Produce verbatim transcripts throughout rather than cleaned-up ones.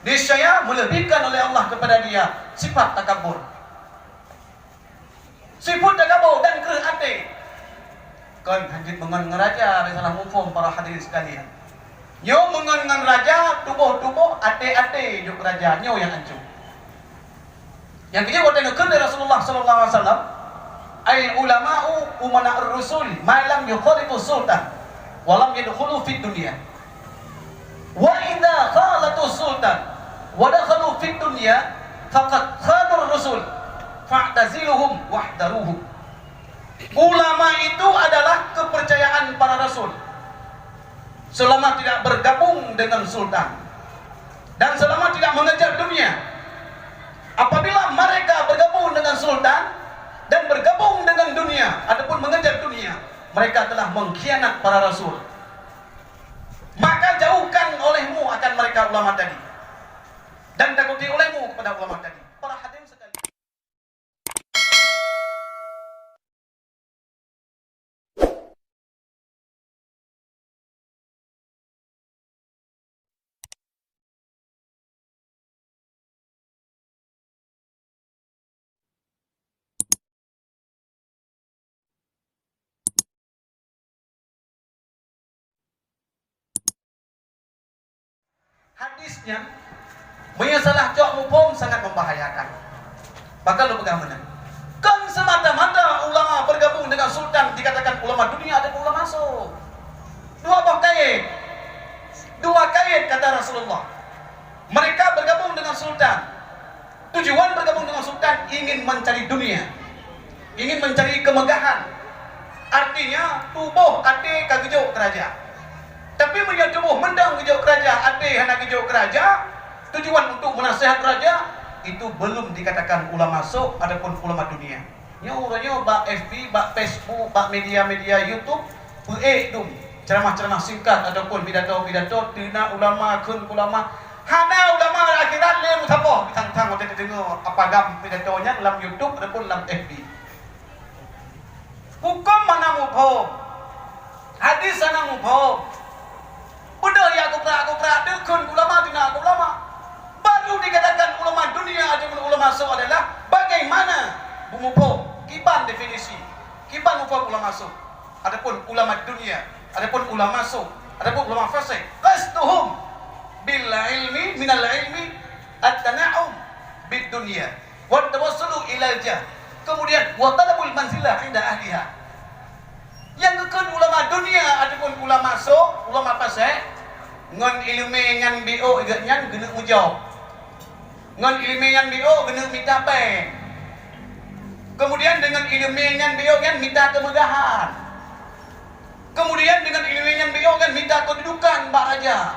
Niscaya meulebihkan oleh Allah kepada dia sifat takabur. Sifat takabur dan kreueh até. Kon hanjeuet meungon ngon raja, bèk salah muphom para hadirin sekalian. Nyoe meungon ngon raja, tuboh-tuboh, até-até jok raja, nyoe nyang ancô. Nyang keujeuet watèe geukheun lé Rasulullah sallallahu alaihi wasallam, "Al ulama'u umana'ur rusul ma lam yukhalitu sultan wa lam yadkhulu fid dunya. Wa idza khalatu sultan wa dakhalu fid dunya faqad khanur rusul fa'taziluhum wahdaruhum." Ulama itu adalah kepercayaan para rasul. Selama tidak bergabung dengan sultan dan selama tidak mengejar dunia. Apabila mereka bergabung dengan sultan dan bergabung dengan dunia ataupun mengejar dunia, mereka telah mengkhianat para rasul. Maka jauhkan olehmu akan mereka ulama tadi dan takuti olehmu kepada ulama tadi. Para hadirin sekalian. Hadis nyan, meunyoe salah cok muphom, sangat membahayakan. Bahkan lôn peugah meunan, kon semata-mata ulama bergabung dengan sultan dikatakan ulama dunia ataupun ulama sôk. Dua boh kayèt. Dua kayèt kata Rasulullah. Mereka bergabung dengan sultan. Tujuan bergabung dengan sultan ingin mencari dunia, ingin mencari kemegahan. Artinya, tuboh até ka geujok keu raja. Tapi meunyoe tuboh mantong geujok keu raja, até hana geujok keu raja, tujuan untuk menasihat raja, itu belum dikatakan ulama sôk ataupun ulama dunia. Nyoe uroe nyoe bak F B, bak Facebook, bak media-media YouTube, peuék dum ceramah-ceramah singkat ataupun pidato-pidato teuna ulama, kheun ulama. Hana ulama akhirat lé meusaboh, tang-tang watèe teudeungoe apa gam pidato nyan lam YouTube ataupun lam F B. Huköm hana muphom. Hadis hana muphom. Beudôh jak kuprak-kuprak, deuh kheun ulama, teuna ulama. Baru dikatakan ulama dunia ataupun ulama sôk adalah bagaimana meumuphom, kiban definisi, kiban muphom ulama sôk ataupun ulama dunia, ataupun ulama sôk, ataupun ulama fasik. Qasduhum bil ilmi, minal ilmi at-tana'um bid dunya. Wa tawassulu ilal jah. Kemudian, wa talabul manzilah inda ahliha. Nyang geukheun ulama dunia ataupun ulama sôk, ulama fasik, ngon ileumèe nyan B O geuh nyan geuneuk meujob. Ngon ileumèe nyan B O geuneuk mita péng. Kemudian, deungon ileumèe nyan B O nyan mita keumeugahan. Kemudian, deungon ileumèe nyan B O nyan mita keududukan bak raja.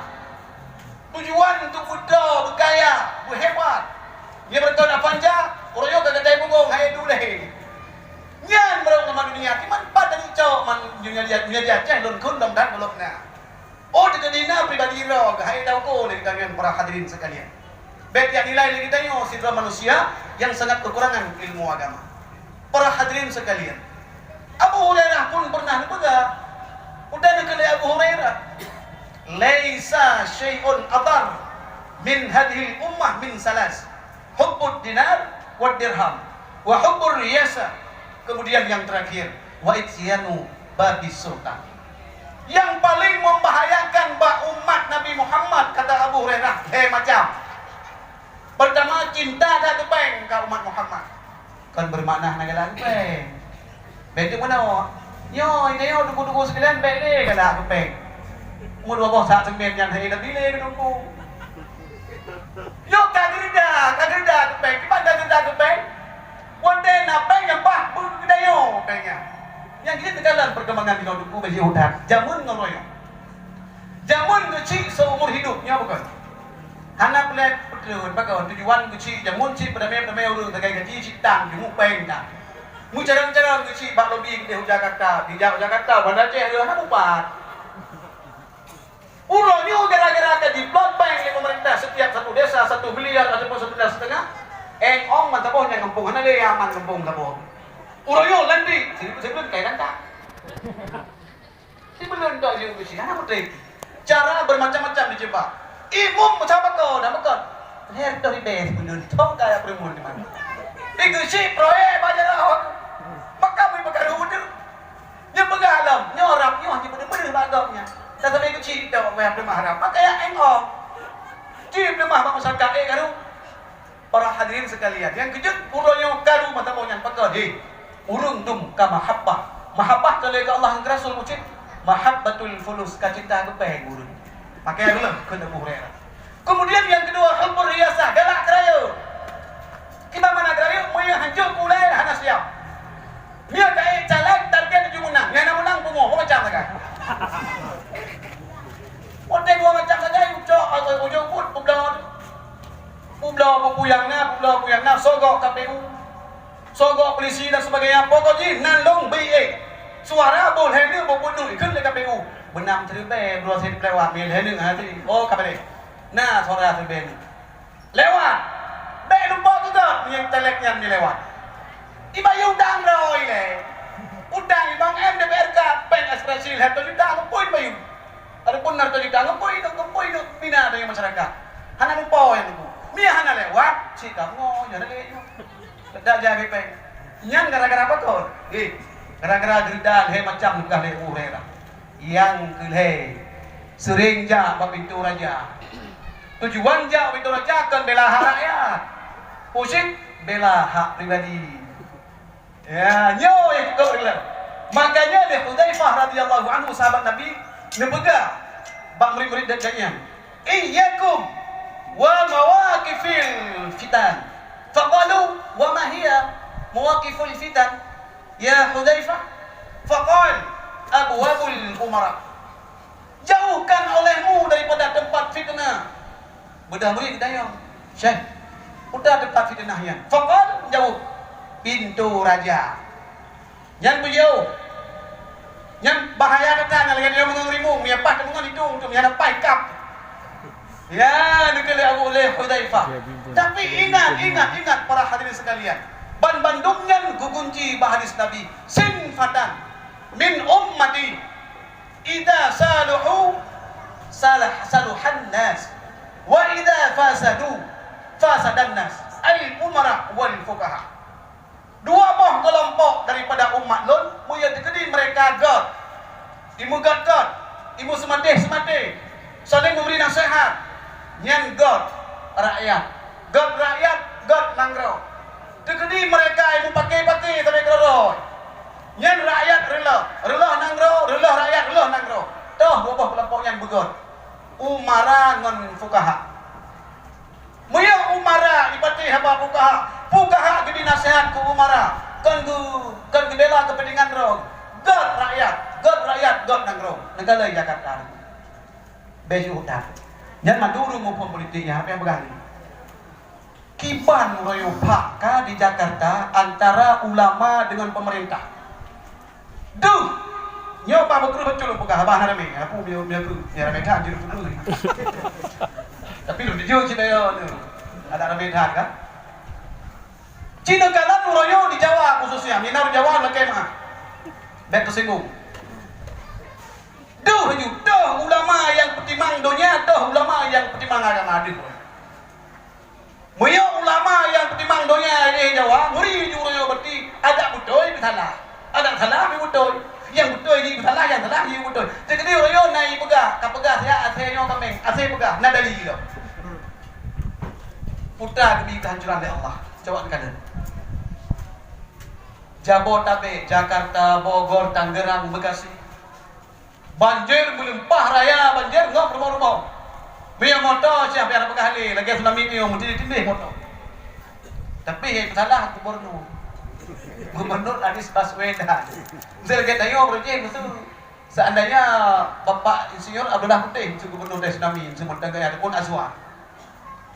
Tujuan untuk beudroe, beukaya, beuhebat. Nyoe beureutoh na panja, uroe nyoe ka gata bungong, hai dulèe. Nyan barô ulama dunia, kiban pat tadi cok man dunia dia, dunia dia ceh lôn kheun dong dan belum na. Oh, teukeudi na pribadi droe, hai tauko lé geutanyoe para hadirin sekalian. Bèk jak nilai lé geutanyoe sidroe manusia nyang sangat kekurangan ilmu agama. Para hadirin sekalian, Abu Hurairah pun pernah neupeugah, udah neukalon Abu Hurairah, "Laisa syai'un adar min hadhil ummah min salas, hubbud dinar wad dirham, wa hubbur riyasa." Kemudian yang terakhir, "Wa ityanu babis sultan." Yang paling membahayakan bak umat Nabi Muhammad, kata Abu Hurairah, lhèe macam. Pertama, cinta that keu péng ka umat Muhammad. Kon beumakna hana galak keu péng. Bèk teuk meunoe. Nyoe, nyoe, duku-duku sekalian, bèk lé galak keu péng. Meudua boh sak seumén nyan hai Nabi lé keu duku. Nyoe ka geureuda, ka geureuda keu péng. Kiban ka geureuda keu péng? Watèe na péng nyang bah beugeudayô péng nyan. Nyang jeuet teukalon perkembangan jinoe duku bèk jiudat. Jameun ngon royong. Jameun keuchik seumur hidup, nyoe bukon? Hana peureulèe peutreun, bak tujuan keuchik jameun cit peudamé-peudamé ureueng sagai gaji cit tan, jimuk péng tan. Meucarông-carông keuchik bak lobi keudéh u Jakarta, dijak u Jakarta, Banda Aceh, hana mupat. Uroe nyoe gara-gara ka jiplot péng lé pemerintah setiap satu desa satu miliar ataupun satu miliar setengah, éng ong meusaboh nyang gampông hana lé aman gampông saboh. Uroe nyoe landi, sibeulon kai lantak. Sibeulon tok jeuet beusi, hana meuteuk. Cara bermacam-macam dijebak. Imum meusaboh ko dan beukon. Her toh ribèe sibuleuen, thong kaya peureumeun teuma. Ikeuchik proyek bak jalan. Maka bui peukaru beutôi. Nyoe peugah lom, nyoe rab nyoe hana beudeuh-beudeuh bak gob nyan. Dan sabe ikeuchik tok wayah peuleumah rab. Maka ya eng ong. Ci peuleumah bak masyarakat, eh, karu. Para hadirin sekalian, nyang keujeuet uroe nyoe karu mata boh nyan pakon, he. Ureueng dum ka mahabbah. Mahabbah ka lé keu Allah ngon Rasul meucit. Mahabbatul fulus ka cinta keu péng ureueng. Pakai reuloh keu Abu Hurairah. Kemudian yang kedua, hubbur riyasah, galak keu rayeuk. Kiban mana keu rayeuk, meunyoe hanco ulèe hana siap. Meunyoe taék caleg target tuju meunang, nyang na meunang pungo, macam sagai. Watèe dua macam sagai, ucok atau ujong pun publoe. Publoe puyang na, publoe puyang na, sogok K P U. Sogok polisi dan sebagainya. Pokok jih nan long B A. Suara boh lhèe neuk boh peuet neuk ikheun lé K P U. Beunam siribèe, dua siribèe lewat, mil lhèe neuk hati. Oh, ka balek. Na suara siribèe neuk. Lewat. Bèk lupa keu gob nyang caleg nyan mi lewat. Ibayeue utang droe ilèe. Utang Bang M D P R K, péng aspirasi lhèe juta, ngeupui bayeue. Adapun hareuta juta ngeupui neuk, ngeupui neuk bina donya masyarakat. Hana lupa nyang ngeupui. Mie hana lewat, cit kamoe nyoe lé nyoe. Dak jaga pèng. Nyan gara-gara apa kon? Eh, gara-gara geureuda lhèe macam peugah lé Abu Hurairah. Nyang keu lhèe, seuring jak bak pintoe raja. Tujuan jak bak pintoe raja kon bela hak rakyat. Pusing bela hak pribadi. Ya, nyoe nyang keu lhèe. Makanya lé Hudzaifah radhiyallahu anhu, sahabat Nabi, neupeugah bak murid-murid geuh nyan, "Iyyakum wa mawaqifil fitan." Faqalu, "Wa ma hiya mawaqiful fitan, ya Hudzaifah?" Faqal, "Abwabul umara." Jauhkan olehmu daripada tempat fitnah. Beudôh murit geutanyong, "Syekh, peue tempat fitnah nyan?" Faqal, jaweueb, "Pintoe raja." Nyan peujeuh. Nyan bahaya gata nyan lagèe nyoe meungon rimueng, meunyoe paih teumeungon idong tu, meunyoe hana paih kap. Ya, dikheun lé Abu lé Hudzaifah. Tapi ingat, ingat, ingat para hadirin sekalian. Ban bandum nyan geugunci bak hadis Nabi, "Sinfatan min ummati." Idza saluhu salah, saluhan nas, wa idza fasadu fasadan nas, al umara wal fuqaha. Dua boh keulompok daripada umat lôn, meunyoe teukeudi mereka gèt, imeugèt-gèt, imeuseumaté-seumaté, saléng meubri naseuhat, nyan gèt rakyat. Gèt rakyat, gèt nanggroe. Teukeudi mereka imeupake-pake sabe keudroe. Nyan rakyat reuloh, reuloh nanggroe, reuloh rakyat, reuloh nanggroe. Toh dua boh keulompok nyan beugèt, umara ngon fukaha. Meunyoe umara ipatéh haba fukaha, fukaha geubri naseuhat keu umara, kon geu-, kon geubela keupeuntengan droe, gèt rakyat, gèt rakyat, gèt nanggroe. Neugala Jakarta. Bèk jiôh that. Nyan mandum ureueng muphom politik nyang hana peugah nyan. Kiban uroe nyoe phak ka di Jakarta antara ulama dengan pemerintah. Deuh! Nyoe bah beukreueh beutôi lôn peugah, haba hana ramè. Aku miyueb-miyueb, nyang ramè that jeuet peue. Tapi lôn jujur cit ayoe nyoe. Adak ramè that kan? Cit neukalon uroe nyoe di Jawa khususnya, mina ureueng Jawa lakèe meu'ah. Bèk teusinggung. Deuh nyoe, deuh ulama nyang peutimang donya, deuh ulama nyang peutimang agama, deuh. Meunyoe ulama nyang peutimang donya di Jawa, meuri ju uroe nyoe berarti adak beutôi peusalah. Adak salah pih beutôi. Nyang beutôi jih peusalah, nyang salah jih beutôi. Teukeudi uroe nyoe na ipeugah, ka peugah siat asèe nyoe kaméng, asèe peugah, na dalil lom. Peue teuma geubri keuhancoran lé Allah. Coba teukalon. Jabotabek, Jakarta, Bogor, Tangerang, Bekasi. Banjir meuleumpah raya, banjir ngop rumoh-rumoh. Meunyoe moto, siap payah peugah lé, lagèe tsunami nyoe, meutindéh-tindéh moto. Tapi nyang salah gubernur. Gubernur Anies Baswedan. Miseu lagèe tanyoe beureujéh miseu, seandainya Bapak Insinyur Abdullah Putih miseu gubernur dari tsunami, miseu Montang Jaya ataupun Azwar.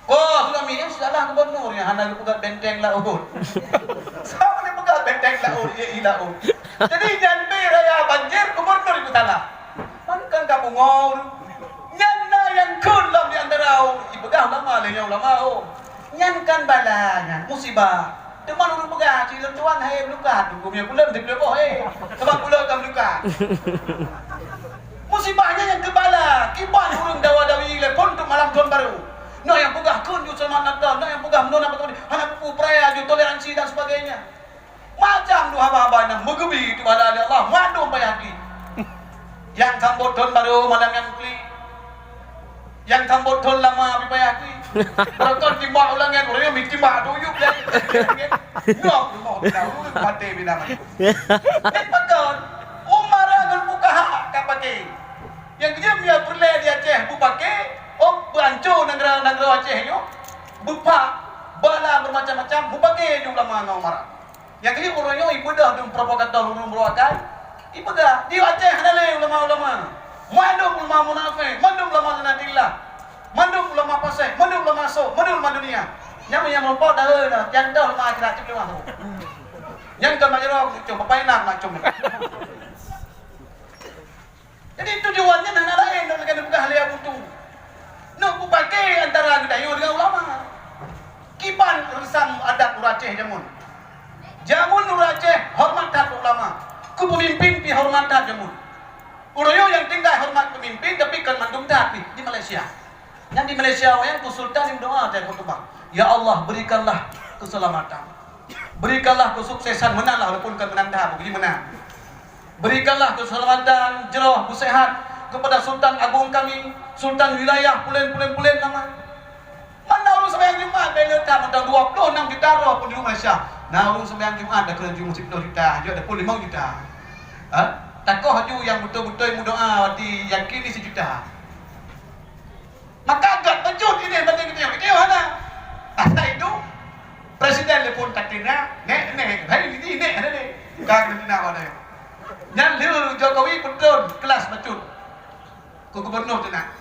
Oh, tsunami nyan salah gubernur nyang hana geupeugah benteng laôt. Sama geupeugah benteng laôt, ye i laôt. Jadi, nyan pih raya banjir, gubernur nyang salah. Man kan ka pungo. Nyan na nyang kheun lom di antara ipeugah ulama, lé nyan ulama, oh. Nyan kan bala nyan, musibah. Teuma ureueng peugah, "Ci lôn tuan hai meulukat, geumeue pulo di pulo boh, eh. Sabab pulo ka meulukat." Musibah nyan nyang keu bala, kiban ureueng dawa-dawi lé phon untuk malam thôn baru. Noh nyang peugah kheun ju Hana, hana nyang peugah meunan, hana peugah meunan, hana peue-peue, peuraya aju toleransi dan sebagainya. Macam tu haba-haba nyang meugeubri teuh bala lé Allah, mandum payah kli. Nyang sambot thon barô malam nyan kli. Nyang sambot thon lama pih payah kli. Beurangkat timbak ulang nyan, ureueng nyoe timbak tu yub lé. Ngok rumoh kita, ureueng maté binatang. Nyan pakon, umara ngon fukaha ka paké. Nyang keujeuet meunyoe peureulée di Aceh beupaké, oh, beuancô nanggroe-nanggroe Aceh nyoe, beupak, bala beumacam-macam, beupaké di ulama ngon umara. Nyang keujeuet uroe nyoe ibeudôh dum provokator ureueng beuruakai, ipeugah, di Aceh hana lé ulama-ulama. Mandum ulama munafék, mandum ulama lanatillah, mandum ulama fasék, mandum ulama sôk, mandum ulama dunia. Nyang meunyoe meurumpok dahé dah, jantoh ulama akhirat cit leumah tu. Nyang ka majroh mucom, bapak inam macom. Jadi tujuan nyan hana laén lagèe neupeugah lé Abu Tu. Neuk beupaké antara geutanyoe deungon ulama. Kiban reusam adat ureueng Aceh jameun. Jameun ureueng Aceh horeumat that keu ulama. Keu peumimpin pih horeumat that jameun. Ureueng nyoe nyang tinggai horeumat peumimpin, tapi kon mandum that pih di Malaysia. Nyan di Malaysia, wayang tu sultan nyang meudoa watèe khutubah, "Ya Allah, berikanlah keselamatan. Berikanlah kesuksesan," meunan lah, walaupun kon meunan that, pokoknya meunan. "Berikanlah keselamatan, jroh, beuseuhat kepada Sultan Agung kami, Sultan Wilayah pulen, pulen, pulen nama." Mana ureueng sembahyang Jumat, bèk le that, mantong dua ploh nam juta droe pun di Malaysia. Na ureueng sembahyang Jumat, dah keuneuk jeuet siplôh juta, jeuet dah pun limong juta. Ha? Takoh aju nyang beutôi-beutôi meudoa, watèe yakin ni sijuta. Maka gèt bacut idéh banding geutanyoe. Geutanyoe hana. Asai itu, presiden telepon ka kena, nek, nek, hai ini nek, ada nek. Ka kena tina pada nyoe. Nyan lheueh Jokowi peutron kelas bacut. Keu gubernur teunak.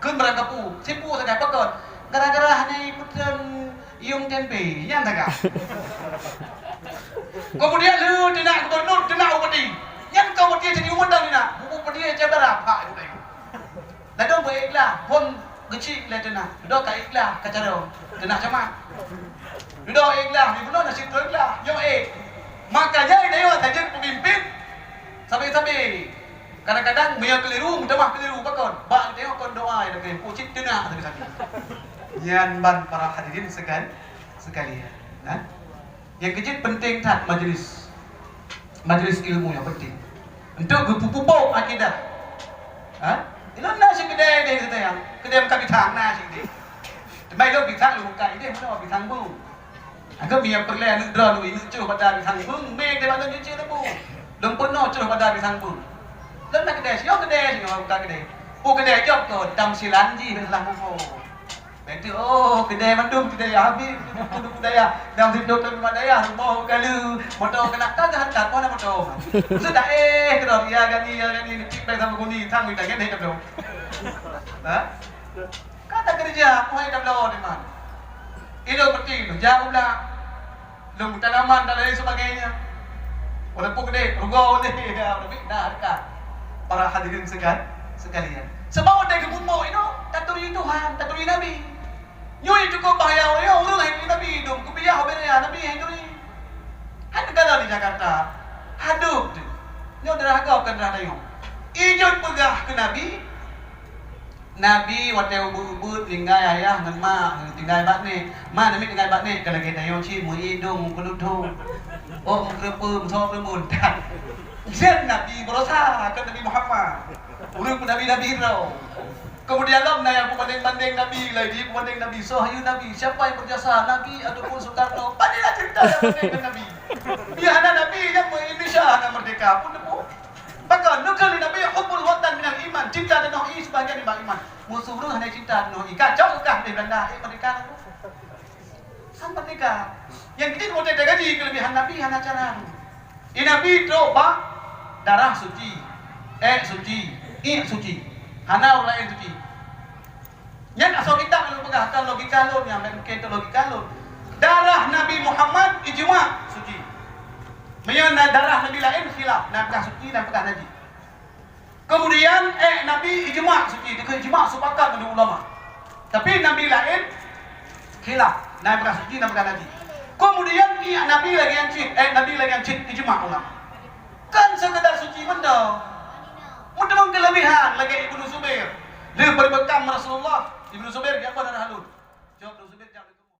Keu meurangkapu, sipu sagai pakon. Gara-gara hana ipeutron yuem tempe, nyan sagai. Kemudian lheueh teunak gubernur, teunak bupati. Nyan ka bupati jadi umum dah teunak. Bupati jadi berapa itu tadi? Ladôm beu-ék glah, phôn geuchik lé teunah. Dudoe ka ék glah, ka carông. Teunah camat. Dudoe ék glah, di bunoe nasib troh ék glah. Nyoe ék. Makanya, tanyoe tajeuet peumimpin sabe-sabe. Kadang-kadang, meunyoe keuliru, meutamah keuliru. Pakon? Bak tanyoe kon doa, ya, lagèe pucit teunah sabe-sabe. Nyan ban para hadirin sekal-, sekalian. Nah. Nyang keujeuet penting that majlis. Majlis ilmu nyang penting. Untuk geupupuk akidah. Ha? Ilôn na syedara deh, kata nyang, keudeh muka pisang na syedara. Teuma ilôn pisang lôn muka idéh, meunoe pisang bung. Agam nyang peureulèe aneuk droeneuh, ineuk cuh pada pisang bung, mé deh bak lôn cuci lembu. Lôn peunoh cuh pada pisang bung. Lôn na keudeh, siyoh keudeh, siyoh muka keudeh. Oh, keudeh jok tu, tamsilan jih, salah muphom. Bèk tu, oh, keudè mandum, keudè Habib, buku-buku dayah. Nyang siplôh thôn limong dayah, rumoh galeue, moto keunak tagah that, moto-moto. Sudah, eh, keudroe, ya gani, ya gani, neucit bèk sama guni, sang mita nyan, eh, tabloe. Ha? Ka takeureuja, aku hai tabloe, teuma. Ilôn peuting, jauh lah. Lôn tanaman dan lain sebagainya. Walaupun gede, rugoe uleh, ya, tapi dah dekat. Para hadirin sekan-, sekalian. Sebab watèe geupupuk inoe, taturi Tuhan, taturi Nabi. Nyoe cukup bahaya, ureueng, ureueng hai turi Nabi, dum kupiah ubé raya Nabi hai turi. Hai neugara di Jakarta, hadôh tu. Nyoe darah gob kon darah tanyoe. Ijot peugah keu Nabi, Nabi watèe ubeuet-ubeuet tinggai ayah ngon mak, tinggai bak nèk. Ma Nabi tinggai bak nèk, ka lagèe tanyoe cit meuidong, meukeulutho. Oh, meukeureupeue, meusoe keureumbun. Jeuet Nabi beurasa keu Nabi Muhammad. Ureueng peunabi-nabi droe. Kemudian lom na nyang peubandeng-bandeng Nabi, lagi peubandeng Nabi, soe hayeu Nabi, siapa yang berjasa, Nabi ataupun Soekarno. Pandailah cerita nyang bandeng ngon Nabi. Biar hana Nabi nyang Indonesia hana merdeka pun teupeu. Pakon, nukeuh lé Nabi, hubbul watan minal iman, cinta tanoh ié sibahagian nibak iman. Musoh ureueng hana cinta tanoh ié, kacau kah lé Belanda, eh, merdeka lalu. Kan merdeka. Nyang keuneuk watèe tagadi keuleubihan Nabi hana cara. Di Nabi trok bak darah suci, èk suci, iék suci. Hana ureueng laén suci. Nyan asoe kitab nyang peugah, kon logika lôn nyan, bukan logika lôn. Darah Nabi Muhammad ijma suci. Meunyoe na darah Nabi laén khilaf, na peugah suci, na peugah najis. Kemudian, eh, Nabi ijma suci, dikeu ijma sepakat meunurut ulama. Tapi Nabi laén khilaf, na peugah suci, na peugah najis. Kemudian, iék Nabi lagèe nyan cit, eh, Nabi lagèe nyan cit, ijma ulama. Kan sekedar suci mantong. Meuteumèe keuleubihan lagèe Ibnu Zubair. Lheueh beureubeukam Rasulullah, Ibnu Zubair geubah darah lôn. Jaweueb Ibnu Zubair